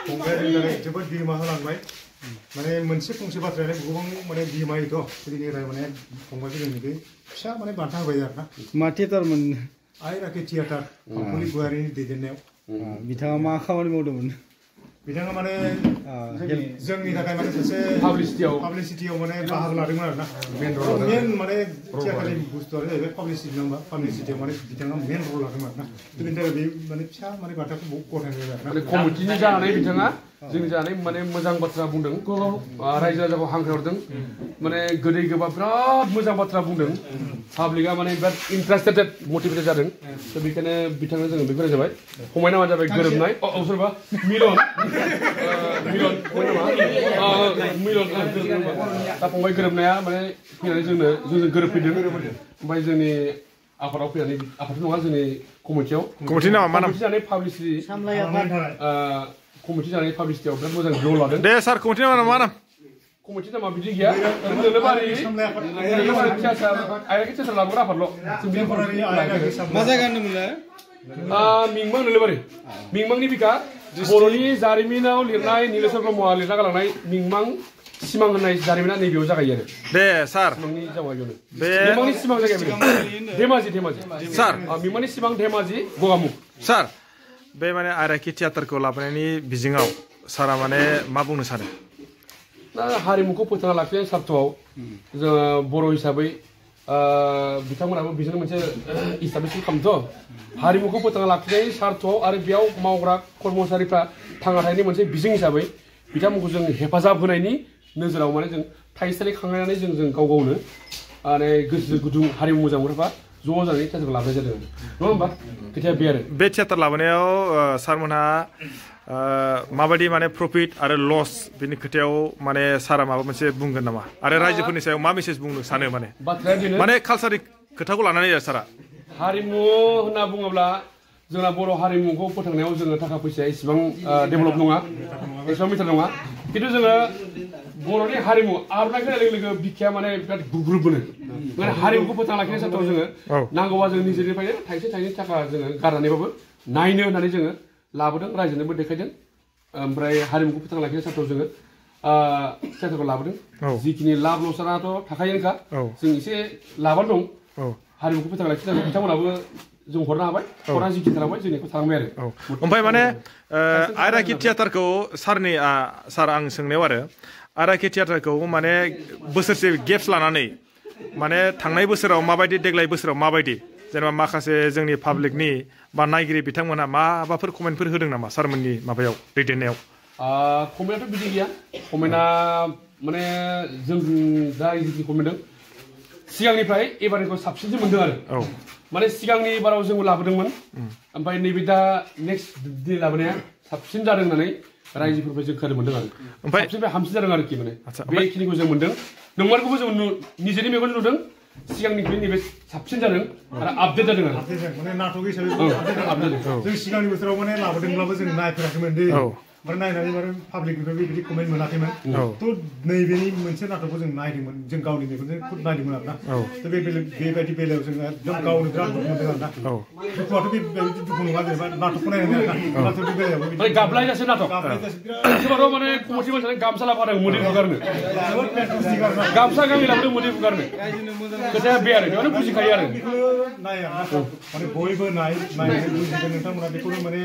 फंबाया जोबोद बिहोमा होलांबाय माने मोनसे फंसे बाथ्रायानो गोबां माने बिहोमायोथ' बिनिफ्राय माने फंबायखौ जोंनिखै फिसा माने बान्था होबाय आरोना मा थियेटारमोन आइ राखि थियेटार फांफुलि गुवारिनि दैदेननायाव बिथाङा मा खामानि मावदोंमोन बिथाङा माने जोंनि थाखाय माने सासे पाब्लिसिटियाव माने बाहागो लादोंमोन आरोना मेन माने थियेटारनि बुस्थुआनो जाहैबाय पाब्लिसिटि नङा होमबा पाब्लिसिटियाव माने बिथाङा मेन रल लादोंमोन आरोना बेनि थाखाय बे माने फिसा माने बान्थाखौ गथायनाय जाबाय आरोना कमिटिनि जानानै बिथाङा जोंनि जानानै माने मोजां बाथ्रा बुंदों रायजो राजाखौ हांख्रायहरदों माने गोदै गोबाब बिराद मोजां बाथ्रा बुंदों पाब्लिकआ माने बिराद इन्टारेस्टेड मटिभेटेड जादों दा बेखायनो बिथांनो जोङो बेखौ जाबाय फंबाय नामा जाबाय गोरोबनाय सोरबा मिलन मिलन दा फंबाय गोरोबनाया माने फैनानै जोंजों गोरोबफैदों ओमफ्राय जोंनि आफादाव फैनानै आफाद नङा जोंनि कमिटियाव कमिटि नामा मा नाम जानाय पाब्लिसिटि कमिटि जानाय पाब्लिसिटियाव बिराद मोजां रल लादों दे सार कमिटि नामा मा नाम कमिटि नामा बिदि गैया नोलोबारि थियाटार लाबोग्रा आफादल' मा जायगा होनदोंमोनलाय मिंमां नोलोबारि मिंमांनि बिखा बर'नि जारिमिनाव लिरनाय नीलेश्वर ब्रह्मआ लिरना गालांनाय मिंमां सिमां होननाय जारिमिना नैबेयाव जागायो आरो दे सार मिंमांनि जायगायावनो बे मिंमांनि सिमां जायगायाव धेमाजि सार मिंमांनि सिमां धेमाजि गगामुख सार बे माने आइराखि थियेटारखौ लाबोनायनि बिजोङाव सारा माने मा बुंनो सानो दा हारिमुखौ फोथांना लाखिनाय सार्थआव जोङो बर' हिसाबै बिथांमोनाबो बिजोंनो मोनसे इस्टाब्लिश खालामथ' हारिमुखौ फोथांना लाखिनायनि सार्थआव आरो बेयाव मावग्रा कर्मचारिफ्रा थांना थानायनि मोनसे बिजों हिसाबै बिथांमोनखौ जों हेफाजाब होनायनि नोजोराव माने जों थाइसे खांनानै जों गाव गावनो माने गोसो गुदुं हारिमु मोजां मोनग्राफ्रा ज' जानानै थियेटारखौ लाबोनाय जादों नङा होमबा खोथाया बे आरो बे थियेटार लाबोनायाव सारमोनहा माबायदि माने प्रफिट आरो लस बेनि खोथायाव माने सारा माबा मोनसे बुंगोन नामा आरो रायजोफोरनि सायाव मा मेसेज बुंनो सानो माने कालसारनि खोथाखौ लानानै सारा हारिमु होनना बुङोब्ला जोंना बर' हारिमुखौ फोथांनायाव जोङो थाखा फैसाया इसेबां डेभेलप नङा एसेबां मिटार नङा खिन्थु जोङो बर'नि हारिमु आर'नाइ होनाय लोगो लोगो बिखाया माने बिराद गुग्रुबोनो माने हारिमुखौ फोथांना लाखिनाय सार्थआव जोङो नांगौबा जों निजेनिफ्रायनो थाइसे थाइनै थाखा जोङो गारनानैबाबो नायनो होननानै जोङो लाबोदों रायजोनोबो देखायदों ओमफ्राय हारिमुखौ फोथांना लाखिनाय सार्थआव जोङो थियेटारखौ लाबोदों जिखिनि लाब लसआथ' थाखायोनोखा जों एसे लाबानो दं हारिमुखौ फोथांना लाखिनानै बिथांमोनाबो जों हरनो हाबाय हरना जिखिनि थालांबाय जोंनिखौ थालांबाय आरो ओमफ्राय माने आइराखि थियेटारखौ सार आं सोंनायाव आरो आइराखि थियेटारखौ माने बोसोरसे गेप्स लानानै माने थांनाय बोसोराव माबायदि देग्लाय बोसोराव माबायदि जेनेबा माखासे जोंनि पाब्लिकनि बा नायगिरि बिथांमोनहा माबाफोर कमेन्टफोर होदों नामा सारमोननि माबायाव दैदेननायाव कमेन्टआथ' बिदि गैया कमेन्टआ माने जों दा जिखिनि कमेन्ट होदों सिगांनिफ्राय एबारनिखौ साबसिनसो मोनदों आरो माने सिगांनि बाराव जोंबो लाबोदोंमोन ओमफ्राय नैबे दा नेक्स्ट दिन लाबोनाया साबसिन जादों होननानै रायजोफोरनिफ्राय जों खोनानो मोनदों आरो साबसिननिफ्राय हामसिन जादों आरोखि माने बेखिनिखौ जों मोनदों नंमारखौबो जों निजेनि मेगन नुदों सिगांनिख्रुइ नैबे साबसिन जादों आरो आपडेट जादों आरो माने नाटक हिसाबै जों सिगांनि बोसोराव माने लाबोदोंब्लाबो जों नायफेराखैमोन दे ओमफ्राय नायनानै माने पाब्लिकनिफ्राय बिदि कमेन्ट मोनाखैमोन थ' नैबेनि मोनसे नाटकखौ जों नायदोंमोन जों गावनि मेगनजों खुद नायदोंमोन आरोना थ' बेबायदि बेलायाव जोङो एकदम गावनो बिराद दुखु मोनदों आरोना दुखुआथ' बेबायदि दुखु नङा जेनेबा नाटकखौ नायनानै आरोना नाटकनि बेलायावबो गाबलायजासे नाटक सोरबाथ' माने कमिटि मानसियानो गामसा लाफादों मोदै फुगारनो गामसा गामि लाबोदों मोदै फुगारनो खोथाया बे आरो बेयावनो बुजिखायो आरो नाय आरोना माने बयबो नायनानै बुजिगोन नोंथांमोना बेखौनो माने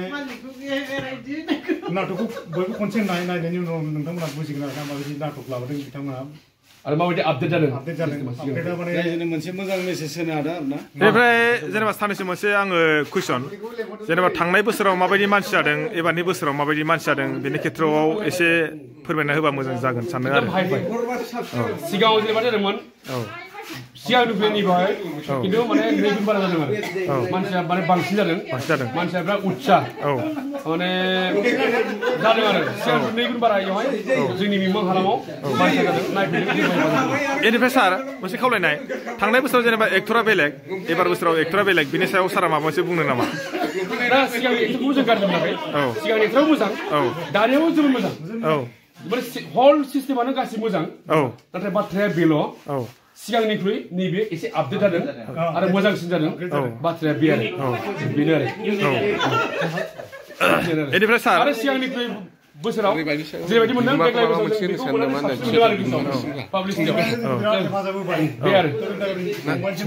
नाटकखौ बयबो खनसे नायनायनि उनाव नोंथांमोना बुजिगोन आरोना माबायदि नाटक लाबोदों बिथांमोना आरो माबायदि आपडेट जादों रायजोनो मोनसे मोजां मेसेज होनो हादों आरोना बेनिफ्राय जेनेबा साननैसो मोनसे आङो कुइसन जेनेबा थांनाय बोसोराव माबायदि मानसि जादों एबारनि बोसोराव माबायदि मानसि जादों बेनि खेथ्रआव एसे फोरमायना होबा मोजां जागोन सानदों आरो सिगाङाव जेनेबा जादोंमोन सिगांनिफ्राय नैबाय खिन्थु माने नैगुन बारा जादों आरो मानसिया माने बांसिन जादों मानसिया बिराद उत्साह माने जादों आरो सिगां नैगुन बारा बेवहाय जोंनि मिमां हालामाव मानसिया जादों नायफैदों बेनिफ्राय सार मोनसे खावलायनाय थांनाय बोसोराव जेनेबा एक्टरा बेलेग एबार बोसोराव एक्टरा बेलेग बिनि सायाव सारा माबा मोनसे बुंनो नामा दा सिगांनि एक्टरखौबो जों गाज्रि मोनाखै सिगांनि एक्टराबो मोजां दानियाबो जोबोद मोजां माने हल सिस्टेमानो गासिबो मोजां नाथाय बाथ्राया बेल' सिगांनिख्रुइ नैबे एसे आपडेट जादों आरो मोजांसिन जादों बाथ्राया बेनो आरो बेनिफ्राय सार आरो सिगांनिख्रुइ बोसोराव जेरैबायदि मोनदों देग्लाय बोसोराव बेखौ मोननानै साबसिन मोनदों आरो गोसोआव पाब्लिसिटि बे आरो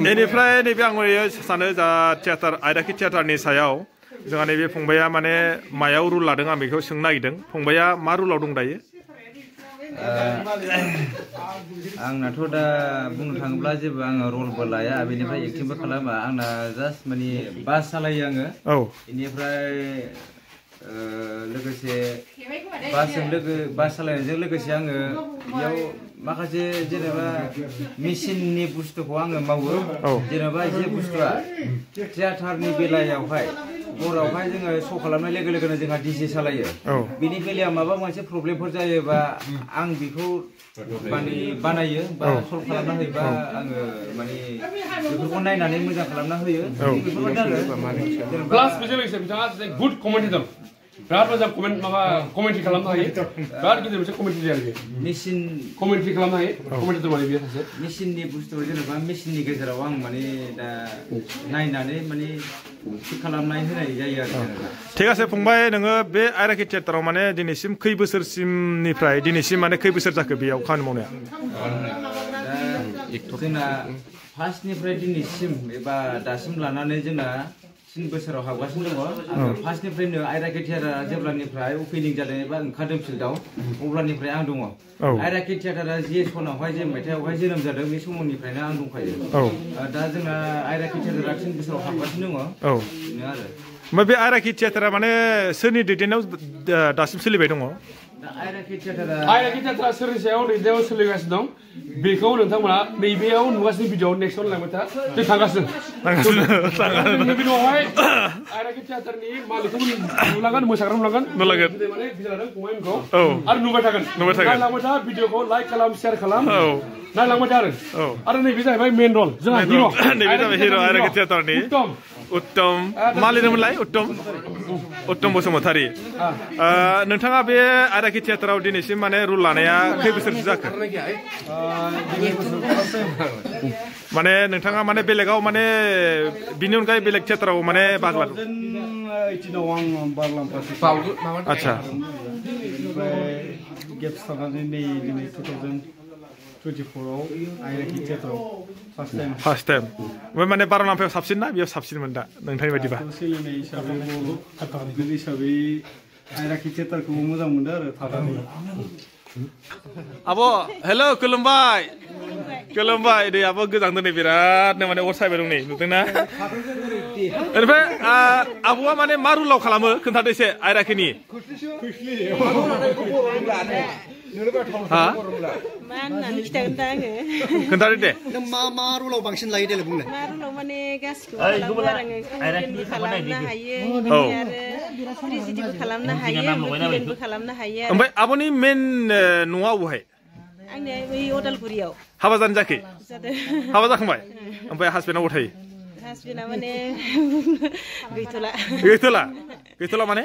बेनिफ्राय नैबे आं सानो जा थियेटार आयदाखि थियेटारनि सायाव जोंहा नैबे फंबाया माने मायाव रुल लादों आं बेखौ सोंनो नागिरदों फंबाया मा रुलाव दं दायो आंनाथ' दा बुंनो थाङोब्ला जेबो आङो रलबो लाया बेनिफ्राय एक्टिंबो खालामा आंना जास्ट माने बास सालायो आङो बेनिफ्राय लोगोसे बास सालायनायजों लोगोसे आङो बेयाव माखासे जेनेबा मेसिननि बुस्थुखौ आङो मावो जेनेबा जे बुस्थुआ थियेटारनि बेलायावहाय हरावहाय जोङो श' खालामनाय लोगो लोगोनो जोंहा डिजे सालायो बेनि बेलायाव माबा मोनसे प्रब्लेमफोर जायोबा आं बेखौ माने बानायो बा सल्भ खालामना होयो बा आङो माने बेफोरखौ नायनानै मोजां खालामना होयो बेफोरबायदि आरो प्लास बेजों लोगोसे बिथाङा गुड कमेन्टेटर बिराद मोजां कमेन्ट्रि खालामनो हायो बिराद गिदिर मोनसे कमेन्ट्रि आरो मेसिन कमेन्ट्रि खालामनो हायो कमेन्टेटर माने बेयो सासे मेसिननि बुस्थु जेनेबा मेसिननि गेजेराव आं माने दा नायनानै माने थिग खालामनाय होनाय जायो आरो ঠিক আছে फंबाय नोङो बे आयराखि थियेटाराव माने दिनैसिम खै बोसोरसिमनिफ्राय दिनैसिम माने खै बोसोर जाखो बेयाव खामानि मावनाया जोंना फार्स्टनिफ्राय दिनैसिम एबा दासिम लानानै जोंना 3 बोसोराव हाबगासिनो दङ आङो फार्स्टनिफ्रायनो आयराखि थियेटारा जेब्लानिफ्राय अपेनिं जादों एबा ओंखारदों फिल्डआव अब्लानिफ्राय आं दङ आयराखि थियेटारा जे सनावहाय जे मायथाइयावहाय जोनोम जादों बे समनिफ्रायनो आं दंखायो दा जोंना आयराखि थियेटारा 3 बोसोराव हाबगासिनो दङ बेनो आरो ओमफ्राय बे आयराखि थियेटारा माने सोरनि दैदेननायाव दासिम सोलिबाय दङ आयराखि थियेटारा सोरनि सायाव दैदेननायाव सोलिगासिनो दं बेखौ नोंथांमोना नैबेयाव नुगासिनो भिडिअ नेक्स्टआव लांबाय था जों थांगासिनो भिडिअआवहाय आयराखि थियेटारनि मालिकखौ नुलांगोन मोसाग्रा नुलांगोन माने बिदालादों फंबायमोनखौ आरो नुबाय थागोन नायलांबाय था भिडिअखौ लाइक खालाम शेयार खालाम नायलांबाय था आरो नैबे जाहैबाय मेन रल जोंहा हिर' नैबे जाबाय हिर' आयराखि थियेटारनि उत्तम मा लिरदोंमोनलाय उत्तम बसुमतारी नोंथाङा बे आयराखि थियेटाराव दिनैसिम माने रुल लानाया खै बोसोरसो जाखो माने नोंथाङा माने बेलेगाव माने बिनि अनगायै बेलेग थियेटाराव माने बाहागो लादों आच्छा गेप्स थानानै नै 2024 आव आयराखि थियेटाराव फार्स्ट टाइम ओमफ्राय माने बार'नाम्फायाव साबसिन ना बेयाव साबसिनमोन दा नोंथांनि बायदिबा सोलिनाय हिसाबै आयराखि थियेटारखौ मोजां मोनदों आरो थानानै आब' हेल' खुलुमबाय दे आब' गोजांदों नै बिरादनो माने अर सायबाय दं नै नुदोंना ओमफ्राय आब'आ माने मा रुलाव खालामो खोन्थादो एसे आयराखिनि खोन्थादो दे मा रुलाव बांसिन लायो देलाय बुंलाय मा रुलाव माने गासिखौबो खालामनो हायो आरो ट्रेजेडिबो खालामनो हायो भिलेनबो खालामनो हायो ओमफ्राय आब'नि मेन न'आ बहाय आंनिया बै अदालगुरियाव हाबा जानो जायाखै हाबा जाखांबाय ओमफ्राय हासबेन्डआ बहा थायो हासबेन्डआ माने गैथ'ला माने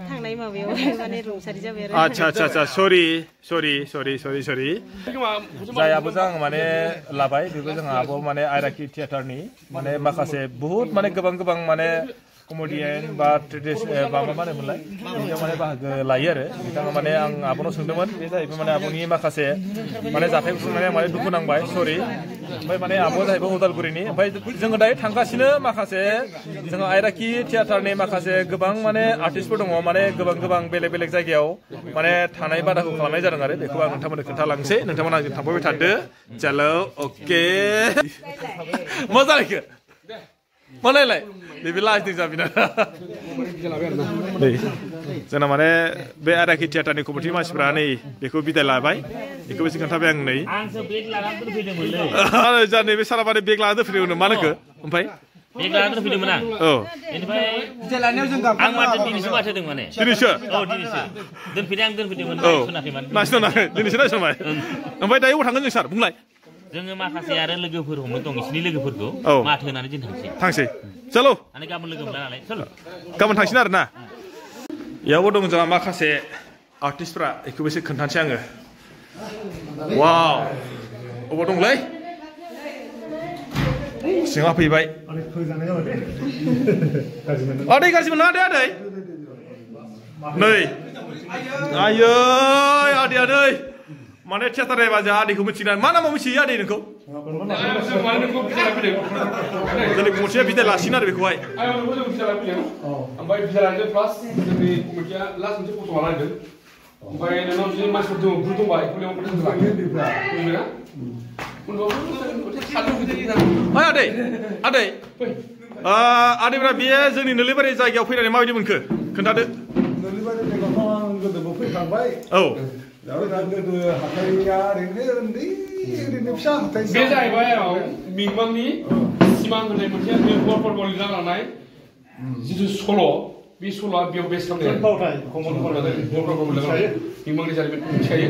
थांनाय माबायाव माने रुंसारि जाबाय आरो आच्छा सरि जाय आब'जों आं माने लाबाय बेबो जोंहा आब' माने आयराखि थियेटारनि माने माखासे बुहुत माने गोबां माने कमेडियान बा माबा होनोमोनलाय बेयाव माने बाहागो लायो आरो बिथाङा माने आं आब'नाव सोंदोंमोन बे जाहैबाय माने आब'नि माखासे माने जाथायखौ सोंनानै आं माने दुखु नांबाय सरि ओमफ्राय माने आब'आ जाहैबाय उदालगुरिनि ओमफ्राय जोङो दायो थांगासिनो माखासे जोङो आयराखि थियेटारनि माखासे गोबां माने आर्टिस्टफोर दङ माने गोबां बेलेग जायगायाव माने थानाय बादाखौ खालामनाय जादों आरो बेखौ आं नोंथांमोननो खोन्थालांसै नोंथांमोना आंजों थांफाबाय थादो चलो अके मा जालायखो मालायलाय नैबे लाजदों जाबिना जोंना माने बे आयराखि थियेटारनि कमिटि मानसिफ्रा नै बेखौ बिदाय लाबाय बेखौबो एसे खोन्थाबाय आं नै जा नैबे सारा माने बेग लाना दोनफैदोंमोन मा होनखो ओमफ्राय बेग लाना दोनफैदोंमोन आं बेनिफ्राय आं माथो दिनैसो माथोदों माने दिनैसो दोनफैदोंमोन नायसनाखै दिनैसो नायसनबाय ओमफ्राय दायो अबाव थांगोन जों सार बुंलाय जोङो माखासे आरो लोगोफोर हमनो दं बिसिनि लोगोफोरखौ माथो होनानै जों थांसै चलो माने गाबोन लोगो मोनला नालाय चलो गाबोन थांसिन आरो ना इयावबो दं जोंहा माखासे आर्टिस्टफ्रा बेखौबो एसे खोन्थानोसै आङो वाव अबाव दंलै सिङाव फैबाय आदै गाज्रि मोना आदै नै आयै आदैया नै माने थियाटार नायबा जों आदैखौ मिथिनानै मा नामाव मिथियो आदै नोंखौ जोंनि कमिटिया बिदाय लासिगोन आरो बेखौहाय ओमफ्राय बिदाय लादों प्लास जोंनि कमिटिया लास्ट मोनसे फट' लादों ओमफ्राय नोंनाव जुदि मानसिफोर दङ ग्रुप दंबा एखौलियाव आदै आदै आदैफ्रा बेयो जोंनि नोलिबारि जायगायाव फैनानै माबायदि मोनखो खोन्थादो नोलिबारि जायगायाव आं गोदोबो फैखांबाय औ गोदो हाथाइया ओरैनो फिसा हाथाइ बे जाहैबाय मिमांनि सिमां होननाय मोनसे बर'फोर लिरना लानाय जिथु सल' बे सल'आ बेयाव बेस खालामनाय मिमांनि जारिमिनखौ मिथिखायो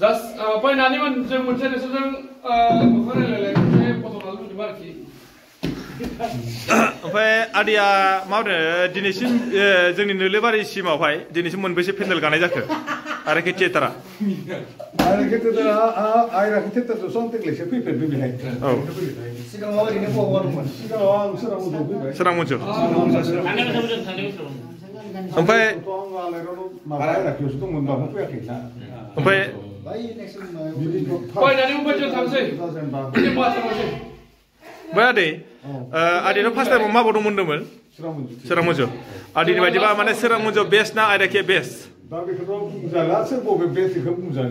जास्ट फैनानै जों मोनसे नोंसोरजों मोखां रायलायलाय मोनसे फट' लानो लुबैदों आरोखि ओमफ्राय आदैया मा होनो दिनैसिम जोंनि नोलिबारिसिमावहाय दिनैसिम मोनबेसे पेन्डेल गानाय जाखो आइराखि थियेटारा आइराखि थियेटारजोंसो आं देग्लायसो फैफेरदों बेहाय औ सिगाङाव ओरैनो बहाबा दंमोन सिगाङाव आं सोरांमोनजों फैबाय सोरांमोनजों ओमफ्राय आइराखियावसो दंमोन बाबो फैयाखै ना ओमफ्राय फैनानै ओमफ्राय जों थांसै ओमफ्राय आदैनाव फार्स्ट टाइमाव माबाव दंमोन होनदोंमोन सोरांमोनजों आदैनि बायदिबा माने सोरांमोनजों बेस्ट ना आइराखिया बेस्ट दा बेखौथ' बुंजाला सोर बबे बेस्ट बेखौ बुंजाला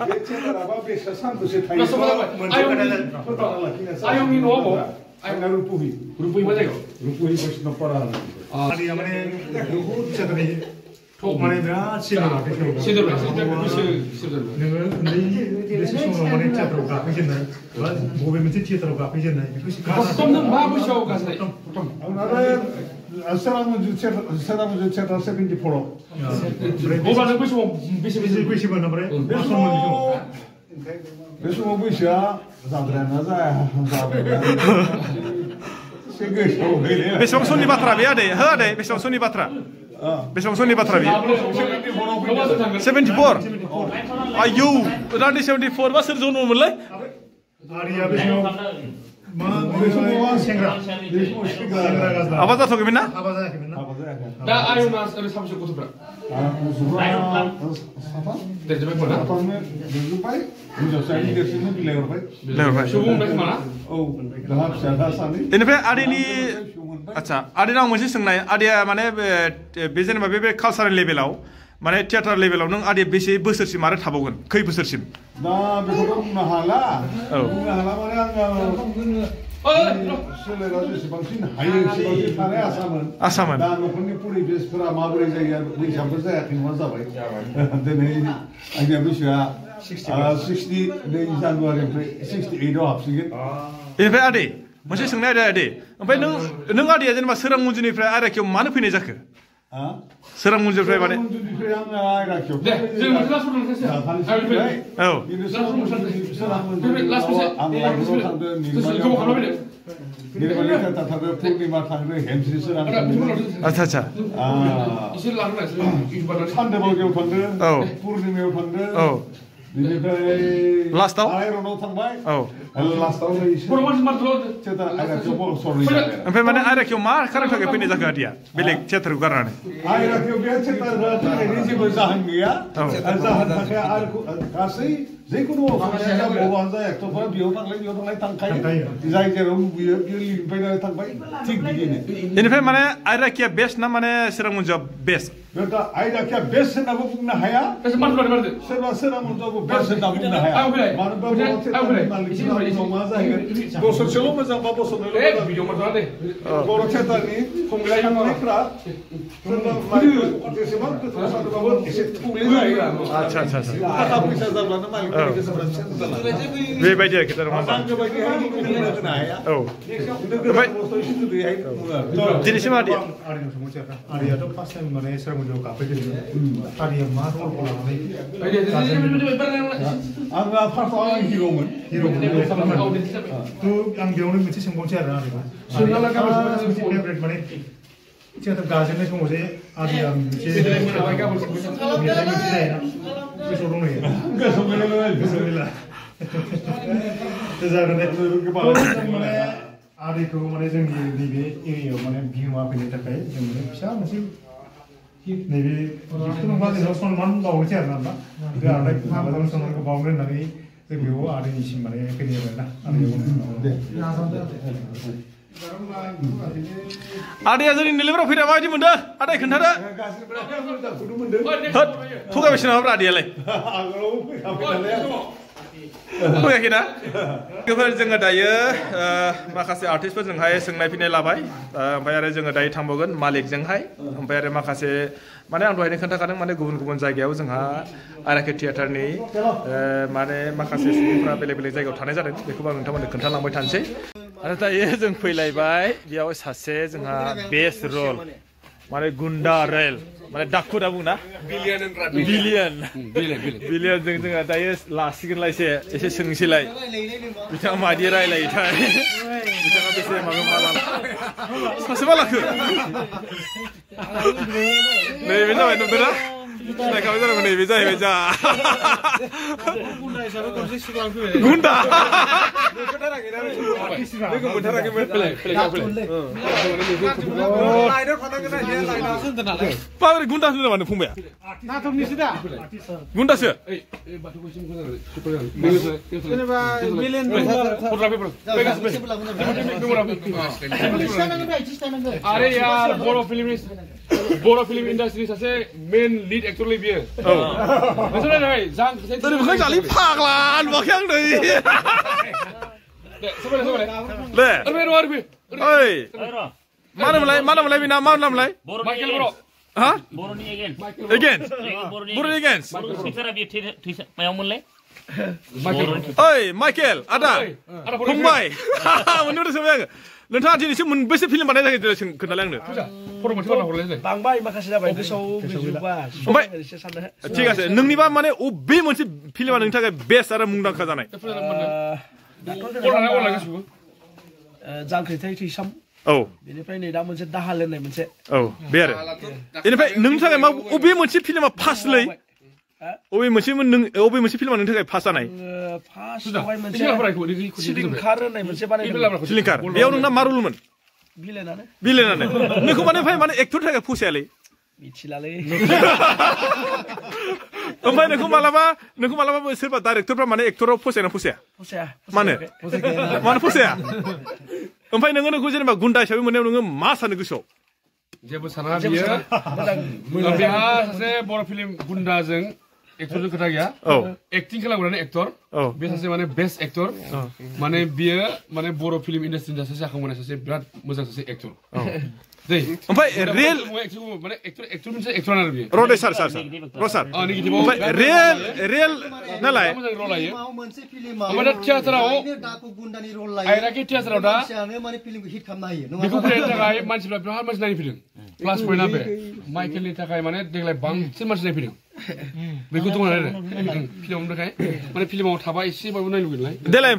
बे थियेटाराबा बेस्टआ सानबेसे थायो आयंनि न'आव आंना रुपुहि मा जायगायाव रुपुहि बैष्णबपारा आदैया माने बहुत थियेटारनि टप माने बिराद सिनेमा नोङो उन्दै बैसो समाव माने थियेटाराव गाखोजेननाय बा बबे मोनसे थियेटाराव गाखोजेननाय बेखौ नों मा बैसोआव गाखोनाय सोरांमोनजों थियेटार 74 अब्ला नों बै समाव बेसे बैसोमोन ओमफ्राय बे समाव बैसोआ जाद्रायाना जाया बेसेबां समनि बाथ्रा बे आदै हो आदै बेसेबां समनि बाथ्रा बेसेबां समनि बाथ्रा बेयो 74 आयौ रानि 74 बा सोर जनममोनलाय आदैया बे समाव हाबा जाथ'आखैमोन ना दा आयंना ओरै साबेसे गथ'फ्रा बेनिफ्राय आदैनि आच्छा आदैनाव मोनसे सोंनाय आदैया माने बे जेनेबा बे कालसारेल लेभेलाव माने थियेटार लेभेलाव नों आदैया बेसे बोसोरसिम आरो थाबावगोन खै बोसोरसिम दा बेखौथ' बुंनो हाला माने आङो सोलेरा जेसेबांसिन हायो एसेबांसिन थानाय आसामोन दा न'खरनि परिबेसफोरा माबोरै जायो बैसोआबो जायाखै नङा जाबाय दिनै आंनिया बैसोआ 62 जानुवारिनिफ्राय 68आव हाबसिगोन बेनिफ्राय आदै मोनसे सोंनाय आदै ओमफ्राय नों आदैया जेनेबा सोरांमन्जुनिफ्राय आइराखियाव मानो फैनाय जाखो सोरांमन्जुनिफ्राय माने आच्छा आच्छा सानदेबावदियाव थांदों पुर्निमायाव थांदों बेनिफ्राय लास्टआव आइरनाव थांबाय लास्टआव ओमफ्राय माने आइराखियाव मा खारन थाखाय फैनाय जाखो आदैया बेलेग थियेटारखौ गारनानै आइराखियाव बे थियेटार फैनायनि जेबो जाहोन गैया जाहोन थाखाय गासै जिखुनु बबेबा जाय एक्टरफोरा बेयाव थांलाय थांखायो जाय जेराव लुबैयो बेयो लिंफैनानै थांबाय थिग बिदिनो बेनिफ्राय माने आइराखिया बेस्ट ना माने सोरांमन्जुआ बेस्ट दा आइराखिया बेस्ट होननाबो बुंनो हाया सोरबा सोरांमन्जुआबो बेस्ट होनना बुंनो हाया मानो होनबा मा जाहैगोन बोसोरसेल' मोजांबा बोसोरनैल' बर' थियेटारनि थांनायफ्रा जेसेबां गोथौ सानोबाबो एसे थौले जायो आच्छा आच्छा थाखा फैसा जाब्लानो मालिक बेबायदि आरोखि थारमाने दिनैसिम आदैयाथ' फार्स्ट टाइम माने सोरांमन्जुआव गाखोजेनदों आदैया मा रलखौ लानानै आंहा फार्स्टआव आं हिर'मोन आं बेयावनो मोनसे सोंबावनोसै आरो फेभरेट माने थियेटार गाजेननाय समाव जे आदैया मोनसे मेथाइ मोनसे जायोना गोसोआव दंनाया गोसोआव गैला जागोन माने आदैखौ माने जोंनि नैबे एरियायाव माने बिहोमा फैनो थाखाय जों माने फिसा मोनसे नैबे जिखुनु नङा जोंनाव सनमान बावनोसै आरो ना बे आदाय मोजां सनमानखौ बावनो होननानै जों बेयाव आदैनिसिम माने फैनाय आरोना आदैया जोंनि निलेमराव फैना माबायदि मोनदों आदै खोन्थादो थगायबायसो नामा आदैयालाय फैयाखैना जोङो दायो माखासे आर्टिस्टफोरजोंहाय सोंनाय फिननाय लाबाय ओमफ्राय आरो जोङो दायो थांबावगोन मालिकजोंहाय ओमफ्राय आरो माखासे माने आं दहायनो खोन्थाखादों माने गुबुन गुबुन जायगायाव जोंहा आराके थियेटारनि माने माखासे सुबुंफ्रा बेलेग बेलेग जायगायाव थानाय जादों बेखौबो आं नोंथांमोननो खोन्थालांबाय थानोसै आरो दायो जों फैलायबाय बेयाव सासे जोंहा बेस्ट रल माने गुन्डा रेल माने डाकु दा बुङो ना बिलियन जों जोंहा दायो लासिगोनलाय एसे सोंसैलाय बिथाङा मादि रायलायोथाय बिथाङा बेसे माबा मा लाना सासे मा लाखो नैबे जाबाय नुदोंना सिनायखाबाय जानांगौ नैबे जाहैबाय जा गुन्डा माबोरै गुन्डा होनो नामा नों फंबाया गुन्डासो अरे यार बर' फिल्म इंडस्ट्री सासे मेन लीड एक्टर लै बियो नोंसोर नाय जां बोरै जालि फाग्ला नुवाखै आं नै ले ओइ मा नामलाय बिना मा नामलाय माइकेल बर' हा बर'नि एगेन्स्ट बर'नि एगेन्स्ट स्पिकारा बे मायाव मोनलाय ओइ माइकेल आदा फंबाय मोननो सोंबाय आङो नोंथाङा दिनैसिम मोनबेसे फिल्म बानायनाय जाखो खोन्थालाय आंनो बांबाय माखासे जाबाय गोसोआव गैजोबा ओमफ्राय ठीक আছে नोंनिबा माने अबे मोनसे फिल्मा नोंनि थाखाय बेस्ट आरो मुंदांखा जानाय जांख्रिथाय थैसाम औ बेनिफ्राय नै दा मोनसे दाहाल होननाय मोनसे औ बे आरो बेनिफ्राय नोंनि थाखाय मा अबे मोनसे फिल्मा फार्स्टलै अबे मोनसे फिल्मा नोंनि थाखाय फार्स्ट जानाय फार्स्टआवहाय मोनसे सिलिंखार होननाय मोनसे बानायदों सिलिंखार बेयाव नोंना मा रलमोन बिलेनानो नोंखौ माने एक्टरनि थाखाय फसायालै मिथिलालै ओमफ्राय नोंखौ मालाबा सोरबा डाइरेक्टरफ्रा माने एक्टराव फसायना फसाया मानो फसाया ओमफ्राय नोंखौ जेनेबा गुन्डा हिसाबै मोननायाव नोङो मा सानो गोसोआव जेबो साना बियो बेहा सासे बर' फिल्म गुन्डाजों एक्टरजों खोथा गैया एक्टिं खालामग्रानि एक्टर बे सासे माने बेस्ट एक्टर माने बियो माने बर' फिल्म इन्डास्ट्रिनि सासे जाखांबोनाय सासे बिराद मोजां सासे एक्टर ओमफ्राय रियेल माने एक्टर मोनसे एक्टर आरो बियो रडे सार ओमफ्राय रियेल नालाय मोनसे फिल्माव थियेटाराव आयराखि थियेटाराव दा माने फिल्मखौ हिट खालामनो हायो बेखौ फरायनो थाखाय मानसिफ्रा बिराद मानसि नायनो फैदों प्लास पइन्टआ बे माइकेलनि थाखाय माने देग्लाय बांसिन मानसि नायनो फैदों बेखौ दङ आरो फिल्मावनो थाखाय माने फिल्माव थाबा एसेबाबो नायनो लुगैनाय देलाय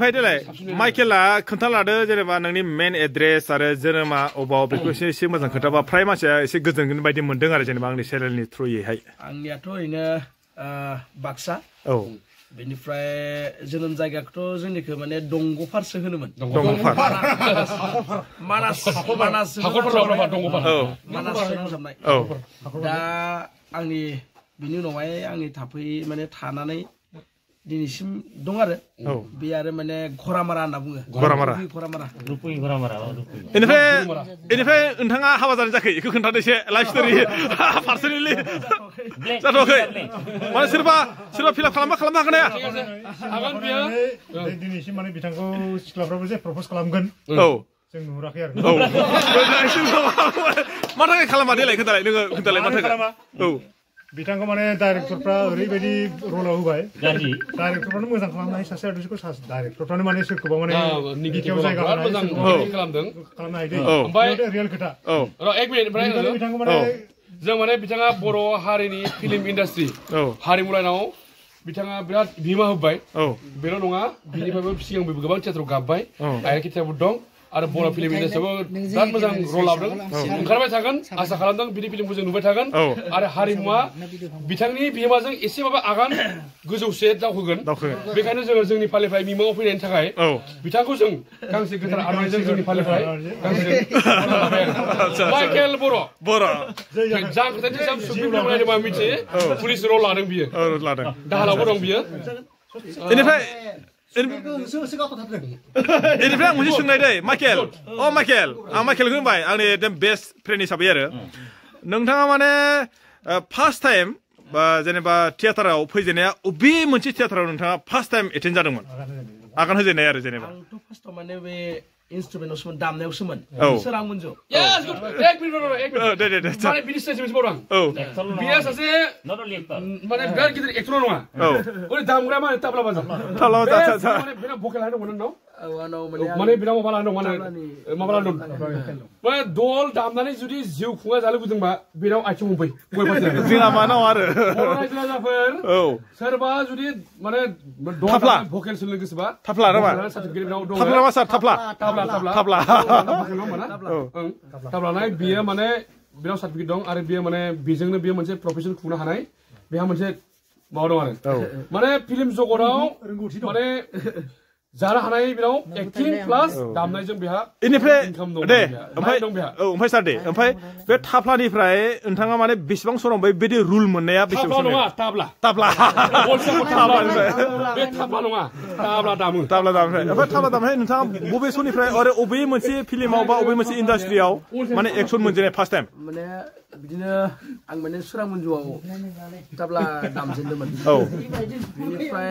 माइकेला खोन्थालादो जेनेबा नोंनि मेन एड्रेस आरो जोनोमा अबाव बेखौ एसे मोजां खोन्थाबा फ्राय मानसिया एसे गोजोनगोन बायदि मोनदों आरो जेनेबा आंनि चेनेलनि थ्रुयैहाय आंनियाथ' ओरैनो बाक्सा औ बेनिफ्राय जोनोम जायगाखौथ' जोंनिखौ माने दंग'फारसो होनोमोन मानास नांजाबनाय दा आंनि बिनि उनावहाय आंनि माने थानानै दिनैसिम दं आरो बे आरो माने घरामारा होनना बुङो बेनिफ्राय नोंथाङा हाबा जानाय जायाखै बेखौ खोन्थादो एसे लाइफ स्ट'रि पार्सनेलि जाथ'वाखै माने सोरबा फिलाप खालामनो हागोन ना दिनैसिम माने बिथांखौ सिख्लाफ्राबो जे प्रप'ज खालामगोन औ जों नुहुराखै आरो मा थाखाय खालामा देलाय खोन्थालाय मा थाखाय औ बिथांखौ माने डाइरेक्टरफ्रा ओरैबायदि रलाव होबाय डाइरेक्टरफ्रानो मोजां खालामनो हायो सासे आर्टिस्टखौ डाइरेक्टरफ्रानो माने सोरखौबा माने बिथियाव जायगा खालामनो हायो ओमफ्राय रियेल खोथा बिथांखौ माने जों माने बिथाङा बर' हारिनि फिल्म इन्डास्ट्रि हारिमु लाइनाव बिथाङा बिराद बिहोमा होबाय बेल' नङा बिनिफ्रायबो सिगांबो गोबां थियेटाराव गाबबाय आयराखि थियेटारबो दं आरो बर' फिल्म इन्डास्ट्रियावबो बिराद मोजां रल लाबोदों ओंखारबाय थागोन आसा खालामदों बिदि फिल्मखौ जों नुबाय थागोन आरो हारिमुवा बिथांनि बिहोमाजों एसेबाबो आगान गोजौसे दावखोगोन बेखायनो जोङो जोंनि फालिफ्राय मिमाङाव फैनायनि थाखाय बिथांखौ जों गांसे गोथार आर'नाइजों जोंनि फालिफ्राय गांसे माइकेल बर' जां खोथानि सायाव सुप्रिम नायदोंबा मिथियो पुलिस रल लादों बियो दाहालावबो दं बियो बेनिफ्राय बेनिफ्राय आं मोनसे सोंनाय दै माइकेल आं माइकेलखौ होनबाय आंनि एकदम बेस्ट फ्रेन्ड हिसाबै आरो नोंथाङा माने फार्स्ट टाइम जेनेबा थियेटाराव फैजेननाया बबे मोनसे थियेटाराव नोंथाङा फार्स्ट टाइम एटेन्ड जादोंमोन आगान होजेननाय आरो जेनेबा आंथ' फार्स्टआव माने बे इन्सट्रुमेन्टआवसोमोन दामनायावसोमन सोरां मन्जु माने बिनि स्टेजमेन्ट बावदों बियो सासे माने बिराद गिदिर एक्टर नङा ओरै दामग्रा माने ताब्ला बाजा माने बिना भकेल लानो दंमोन नोंनाव माने बिना माबा लानो दं माबा लानो दं माने दल दामनानै जुदि जिउ खुङा जानो लुबैदोंबा बेनाव आथिं हमफै जोंहा मानाव आरो रायजो राजाफोर सोरबा जुदि माने भकेल सोलोंनो गोसोबा थाफ्ला नामा सार थाफ्ला थाब्लानाय बियो माने बेनाव सार्टिफिकेट दं आरो बियो माने बेजोंनो बियो मोनसे प्रफेसन खुंनो हानाय बेहा मोनसे माबा दं आरो माने फिल्म जगताव माने जानो हानाय बेनाव एक्टिं प्लास दामनायजों बेहा इनिफ्राय दे ओमफ्राय सार दे ओमफ्राय बे थाफ्लानिफ्राय नोंथाङा माने बेसेबां सम बै बिदि रुल मोननाया बेसेबां सम नङा ताब्ला बे ताब्ला नङा ताब्ला दामो ओमफ्राय ताब्ला दामनाय नोंथाङा बबे समनिफ्राय आरो बबे मोनसे फिल्माव बा बबे मोनसे इन्डास्ट्रियाव माने एक्सन मोनजेननाय फार्स्ट टाइम माने बिदिनो आं माने सोरां मन्जुआव ताब्ला दामजेनदोंमोन बिनिफ्राय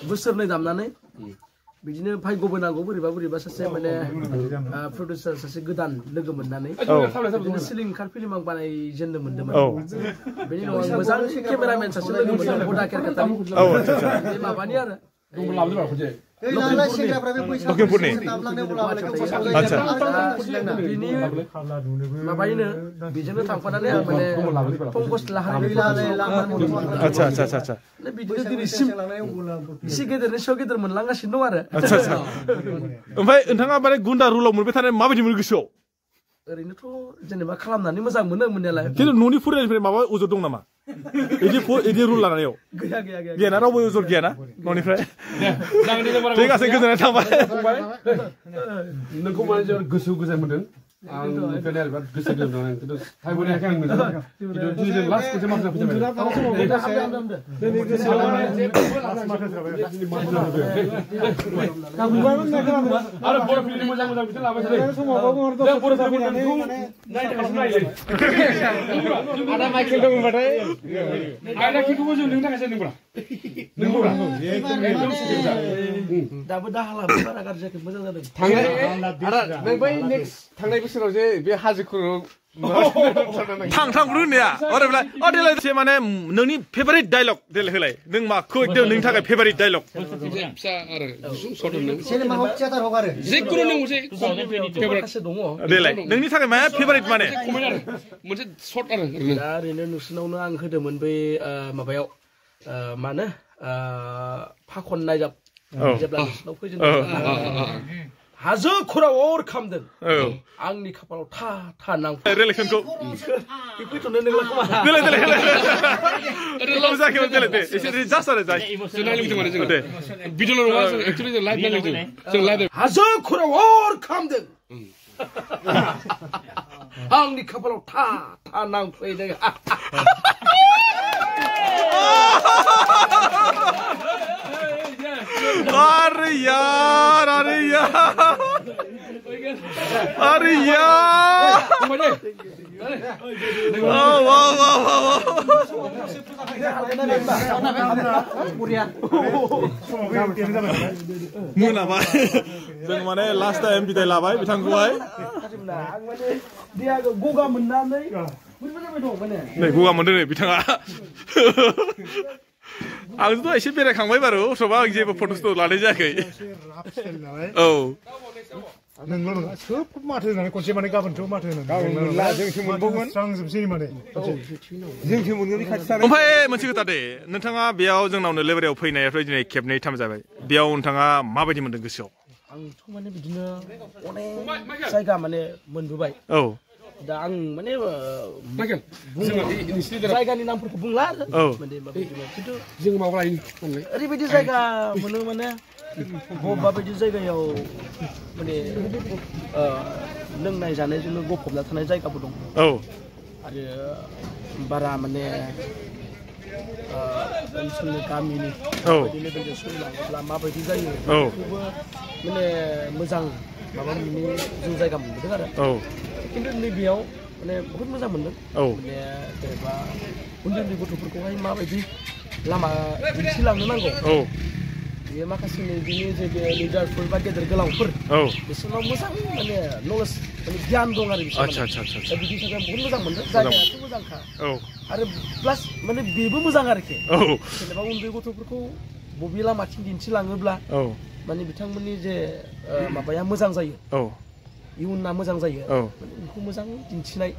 बोसोरनै दामनानै बिदिनो भाग्यबो नांगौ बोरैबा सासे माने प्रडिउसार सासे गोदान लोगो मोननानै बिदिनो सिलिंखार फिल्म आं बानायजेननो मोन्दोंमोन बेनि उनाव आं मोजां केमेरामेन सासे लोगो मोन्दों हुदा केरकाटानि बे माबानि आरो लखिमपुरनि आच्छा बिनि माबायनो बेजोंनो थांफानानै आं माने पंकज लाहारि आच्छा बिदिनो दिनैसिम एसे गेदेरनि सायाव गेदेर मोनलांगासिनो दं आरो आच्छा ओमफ्राय नोंथाङा माने गुन्दा रुलाव मोनबाय थानाय माबायदि मोनो गोसोआव ओरैनोथ' जेनेबा खालामनानै मोजां मोनो मोननायालाय खिन्थु न'नि फरायनायनिफ्राय माबा अजद दं नामा इदि रुल लानायाव गैयाना रावबो अजद गैयाना न'निफ्राय ठीक আছে गोजोननाय थाबाय नोंखौ माने जोबोद गोसो गोजोन मोनदों आं बेनिफ्राय बिराद गोसो गोजोन मोनदों खिन्थु टाइम होनायाखै आं मोजां खिन्थु दिनै जों लास्ट खनसे माथो फैबाय आरो बर' फिल्मनि मोजां बिथां लाबाय थादों बर' फिल्मखौ नायनो खालामनो आदा माइकेल दंबाथाय आदा किखौबो जों नोंनि थाखायसो नोंब्रा दाबो दाहालाबो बारा गाज्रि जायाखै मोजां जादों थांनाय बै नेक्स्ट थांनाय बोसोराव जे बे हाजो खर'आव थांग्रो होननाया देलाय माने नोंनि फेभारिट डायलग देलाय होलाय नों माखौ एकदम नोंनि थाखाय फेभारिट डायलग फिसा आरो जिखुनु नों मोनसे फेभारिट दङ देलाय नोंनि थाखाय मा फेभारिट माने मोनसे सर्ट आरो दा ओरैनो नोंसिनावनो आं होदोंमोन बै माबायाव मा होनो फाखन नायजाब जेब्ला नोंसिनाव फैजेनदों हाजो खराव अर खामदों आंनि खाफालाव था था नांफैदों रिलेसनखौ फैथ'नो नोंला खोमा हाजो खराव अर खामदों आंनि खाफालाव था था नांफैदों अरे यार मोनाबाय जों माने लास्ट टाइम बिदाय लाबाय बिथांखौहाय गगा मोननानै नै गगा मोनदों नै बिथाङा आंथ' एसे बेरायखांबाय बारु अथ'बा आं जेबो फट'सथ' लानाय जायाखै औ नोंल' नङा सोब माथो होनानै खनसे माने गाबोनथ' माथो होनानै जोंसो मोनबावगोन स्रांजोबसै माने जोंसो मोनगोन खाथि थानाय ओमफ्राय मोनसे खोथा दे नोंथाङा बेयाव जोंनावनो लेबारियाव फैनायनिफ्राय दिनै खेबनै थाम जाबाय बेयाव नोंथाङा माबायदि मोनदों गोसोआव आंथ' माने बिदिनो अनेक जायगा माने मोनबोबाय दा आं माने जायगानि नामफोरखौ बुंला आरो खिन्थु जों माबा ओरैबायदि जायगा मोनो माने बबेबा बायदि जायगायाव माने लोंनाय जानायजोंनो गफबना थानाय जायगाबो दं आरो बारा माने ओनसोलनि गामिनि बायदि लेभेलजों सोलिलाङोब्ला माबायदि जायो बेखौबो माने मोजां माबा मोननै जों जायगा मोनबोदों आरो खिन्थु नैबेयाव माने बहुद मोजां मोनदों माने जेनेबा उन्दै उन्दै गथ'फोरखौहाय माबायदि लामा दिन्थिलांनो नांगौ बेयो माखासे बिनि जे लिडारफोर बा गेदेर गोलावफोर बिसोरनाव मोजां माने नलेज माने गियान दं आरो बिसोर दा बिदि थाखाय बहुत मोजां मोनदों जायगायाथ' मोजांखा आरो प्लास माने बेबो मोजां आरोखि जेनेबा उन्दै गथ'फोरखौ बबे लामाथिं दिन्थिलाङोब्ला माने बिथांमोननि जे माबाया मोजां जायो इयुना मोजां जायो बेखौ मोजां दिन्थिनाय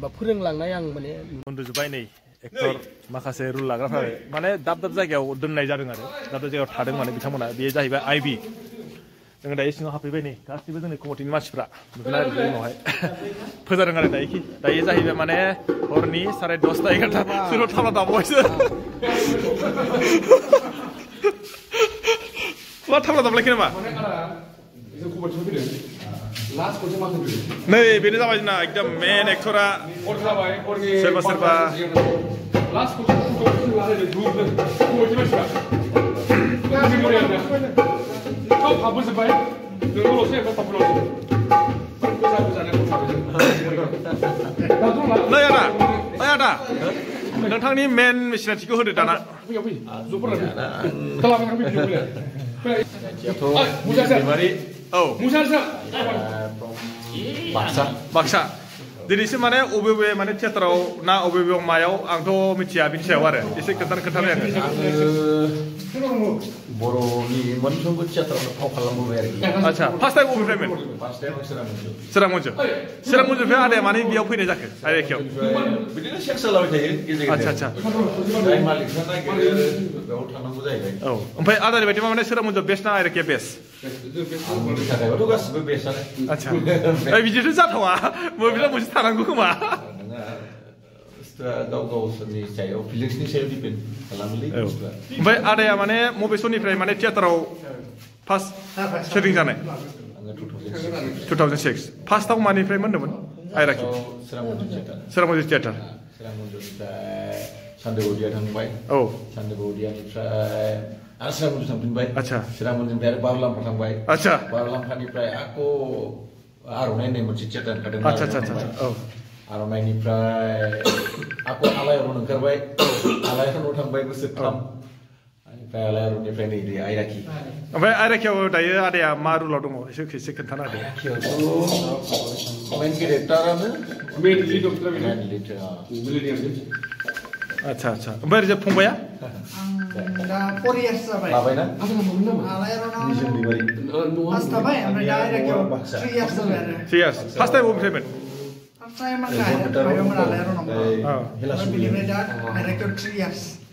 बा फोरोंलांनाय आं माने उन्दुजोब्बाय नै एक्टर माखासे रुल लाग्राफोर माने दाब दाब जायगायाव दोननाय जादों आरो दाब दाब जायगायाव थादों माने बिथांमोना बेयो जाहैबाय आइबि जोङो दायो सिङाव हाबफैबाय नै गासिबो जोंनि कमिटिनि मानसिफ्रा नुगोन आरो बे उनावहाय फोजादों आरो दायो जाहैबाय माने हरनि 10:30 11टा सोरबा थाला दाबावबायसो मा थाला दाबलायखै नामा नै बेनो जाबाय जोंना एकदम मेन एक्टरा सोरबा सोरबा नै आदा नोंथांनि मेन सिनायथिखौ होदो दाना बाक्सा दिनैसो माने अबे माने थियेटाराव ना अबे मायाव आंथ' मिथिया बिनि सायाव आरो एसे खोन्थानाय आङो बर'नि मोनफ्रोमबो थियेटाराव फाव खालामबोबाय आरोखि आच्छा फार्स्ट टाइम अबेनिफ्रायमोन चिरां मन्जुनिफ्राय आदाया माने बेयाव फैनाय जाखो आइराखियाव बिदिनो सेक्स जालाबाय थायो गेजेर आच्छा जाय मालिकफ्रा नागिरो बेयाव थांनांगौ जाहैबाय ओमफ्राय आदानि बायदिबा माने चिरां मन्जुआ बेस्ट ना आइराखिया बेस्ट आंनि थाखायबाथ' गासिबो बेस्टआनो आच्छा बिदिथ' जाथावा बबेबा मोनसे थानांगौ खोमा गाव गावसोरनि सायाव फिलिंसनि सायाव डिपेन्ड खालामोलै ओमफ्राय आदाया माने मबे समनिफ्राय माने थियेटाराव फार्स्ट शुटिं जानाय 2006 फार्स्टआव मानिफ्राय मोनदोंमोन आइराखि चिरां मन्जु थियेटार निफ्राय सान्दोबावदिया थांबाय सान्दोबावदियानिफ्राय आरो चिरां मन्जु थांफिनबाय चिरां मन्जुनिफ्राय आरो बारलाम्फा थांबाय बारलाम्फानिफ्राय आक' आर'नाइ होननाय मोनसे थियेटार ओंखारदों आर'नाइनिफ्राय आक' आलायारन ओंखारबाय आलायारनाव थांबाय बोसोरथाम ओमफ्राय आलायारननिफ्राय नै आइराखि ओमफ्राय आइराखियाव दायो आदाया मा रुलाव दङ एसे खोन्थाना होदो मेन केरेक्टारानो आच्छा ओमफ्राय ओरैजाय फंबाया दा 4 years जाबाय लाबायना आलायारनाव फार्स्ट थाबाय ओमफ्राय दा आइराखियाव 3 years जाबाय आरो 3 years फार्स्ट टाइम अबेनिफ्रायमोन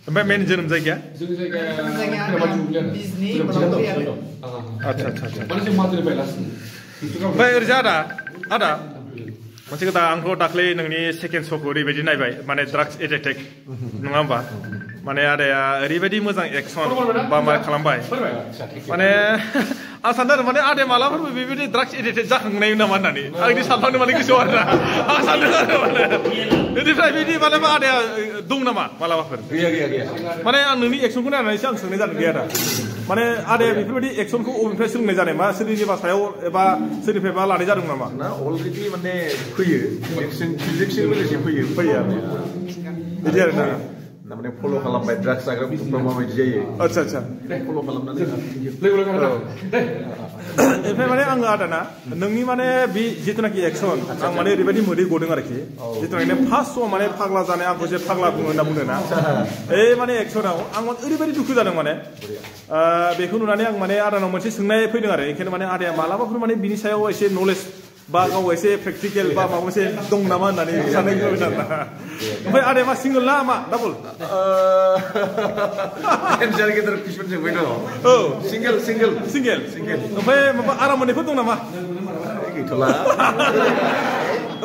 ओमफ्राय मेन जोनोम जायगाया ओमफ्राय ओरैजा आदा मोनसे खोथा आंथ' दाख्लै नोंनि सेकेन्ड श'खौ ओरैबायदि नायबाय माने ड्राग्स एडिक्टेड नङा होमबा माने आदाया ओरैबायदि मोजां एक्सन बा मा खालामबाय माने आं सानदों आरो माने आदाया मालाबाफोर बेबायदि ड्राग्स एडिक्टेड जाखांनाय नामा होननानै आं बिदि सानफ्लांदों माने गोसोआव आरोना आं सानदों आरो माने बेनिफ्राय बिदि मालाबा आदाया दं नामा मालाबाफोर गैया माने आं नोंनि एक्सनखौ नायनानैसो आं सोंनाय जादों गैया दा माने आदाया बेफोरबायदि एक्सनखौ अबेनिफ्राय सोलोंनाय जानाय मा सोरनिबा सायाव एबा सोरनिफ्रायबा लानाय जादों नामा ना अलरेडि माने फैयो फिजिक्सजों लोगोसे फैयो बिदि आरो ना माने फल' खालामबाय ड्राग्स जाग्रा गथ'फ्रा माबायदि जायो आच्छा फल' खालामनानै ओमफ्राय माने आङो आदाना नोंनि माने बे जिथुनाखि एक्सन आं माने ओरैबायदि मोदै गदों आरोखि जिथुनाखि फार्स्ट समाव माने फाग्ला जानाय आंखौ जे फाग्ला बुङो होनना बुंदों ना माने एक्सनाव आं ओरैबायदि दुखु जादों माने बेखौ नुनानै आं माने आदानाव मोनसे सोंनाय फैदों आरो बेखायनो माने आदाया मालाबाफोर माने बिनि सायाव एसे नलेज बा गाव एसे प्रेक्टिकेल बा माबा मोनसे दं नामा होननानै साननाय जाबाय आरोना ओमफ्राय आदाया मा सिंगोल ना मा डाबल एन्सार गेदेर कुइसन जोंबाय दं औ सिंगेल सिंगेल सिंगेल ओमफ्राय माबा आराम मोननायफोर दं नामा गैथ'ला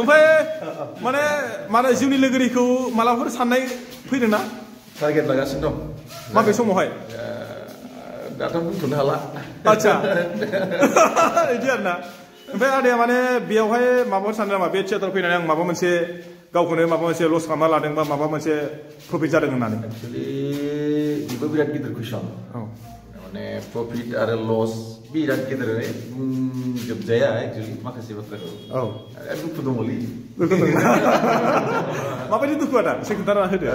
ओमफ्राय माने जिउनि लोगोरिखौ मालाबाफोर साननाय फैदों ना टारगेट लागासिनो दं माबे समावहाय दाथ' बुंथ'नो हाला आच्छा बिदि आरोना ओमफ्राय आदाया माने बेयावहाय माबाफोर सानदों नामा बे थियेटार फैनानै आं माबा मोनसे गावखौनो माबा मोनसे लस खालामना लादों बा माबा मोनसे प्रफिट जादों होननानै एक्चुअलि बेबो बिराद गिदिर कुइसन माने प्रफिट आरो लस बिराद गिदिर बुंजोबजाया एक्चुअलि माखासे बाथ्राखौ औ दुखु दङलै माबायदि दुखु आदा एसे खोन्थाना होदो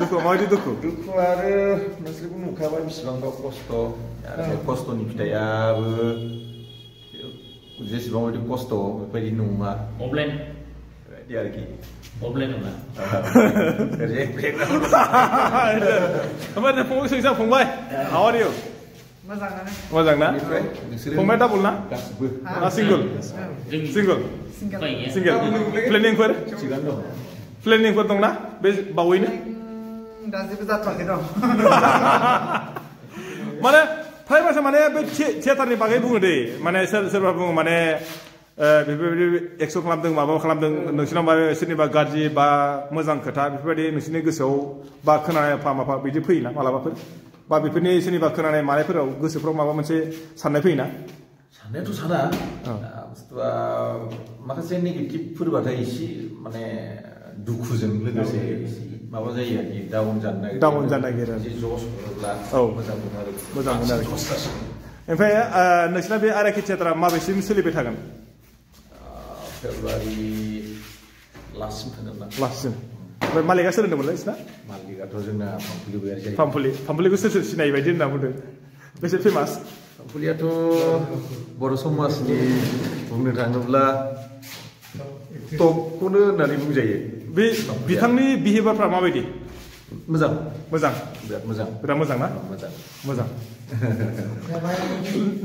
दुखुआ माबायदि दुखु आरो नोंसोरबो नुखाबाय बेसेबांबा खस्थ' आरो बे खस्थ'नि फिथाइयाबो जेसेबां बायदि खस्थ' बेबायदि नङा अफलाइन बेबायदि आरोखि अफलाइन नङा ओमफ्राय फंबाय सोंसां फंबाय हाउ आर इउ मोजां ना फंबाय डाबल ना गासिबो सिंगल सिंगल प्लेनिंफोर थिगानो दं प्लेनिंफोर दंना बे बावैनो दा जेबो जाथ'वाखै दं माने फ्राय मानसिया माने बे थियेटारनि बागै बुङो दे माने सोरबा बुङो माने बेफोरबायदि एक्सन खालामदों माबा खालामदों नोंसिनाव माबा सोरनिबा गाज्रि बा मोजां खोथा बेफोरबायदि नोंसिनि गोसोआव बा खोनानाय माबा बिदि फैयोना मालाबाफोर बा बेफोरनि सोरनिबा खोनानाय मानायफोराव गोसोफ्राव माबा मोनसे साननाय फैयोना साननायाथ' साना बुस्थुआ माखासे नेगेटिभफोरबाथाय एसे माने दुखुजों लोगोसे माबा जायो आरोखि डाउन जानो नागिरो एसे जस मोनोब्ला मोजां मोनो आरो ओमफ्राय नोंसिना बे आराखि थियेटारा माबेसिम सोलिबाय थागोन फेब्रुवारि लास्टसिम थांगोन ना लास्टसिम ओमफ्राय मालिकआ सोर होनदोंमोनलाय नोंसिना मालिकआथ' जोंना फामफुलि गैयारि जायो फामफुलिखौ सोर सिनायै बायदि होनना बुंदों बेसे फेमास फामफुलियाथ' बर' समाजनि बुंनो थाङोब्ला टपखौनो होननानै बुंजायो बे बिथांनि बिहेभियारफ्रा माबायदि मोजां मोजां बिराद मोजां ना मोजां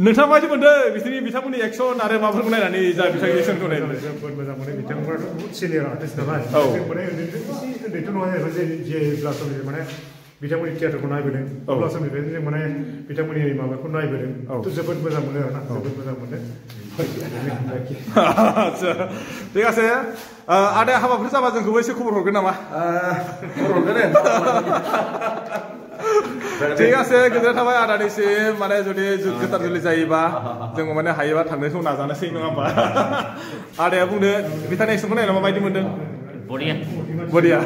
नोंथाङा माबायदि मोनदों बिथांमोननि एक्सन आरो माबाफोरखौ नायनानै जा बिथांनि एक्सनखौ नायनानै जोबोद मोजां मोनो बिथांमोनाथ' बहुद सिनियर आर्टिस्ट नालाय माने उन्दैथ' नङा जाहैबाय जेब्ला समनि माने बिथांमोननि थियेटारखौ नायबोदों अब्ला समनिफ्रायनो जों माने बिथांमोननि माबाखौ नायबोदों थ' जोबोद मोजां मोनो आरोना जोबोद मोजां मोनो আচ্ছা ঠিক আছে আদায় হাবাফोर जाबा जोंखौबो एसे खबर हरगोन नामा ঠিক আছে गोजोननाय थाबाय आदानिसिम माने जुदि गोथार जुलि जायोबा जों माने हायोबा थांनायखौ नाजानोसै नङा होमबा आदाया बुंदो बिथांनि एक्सनखौ नायना माबायदि मोनदों बरिया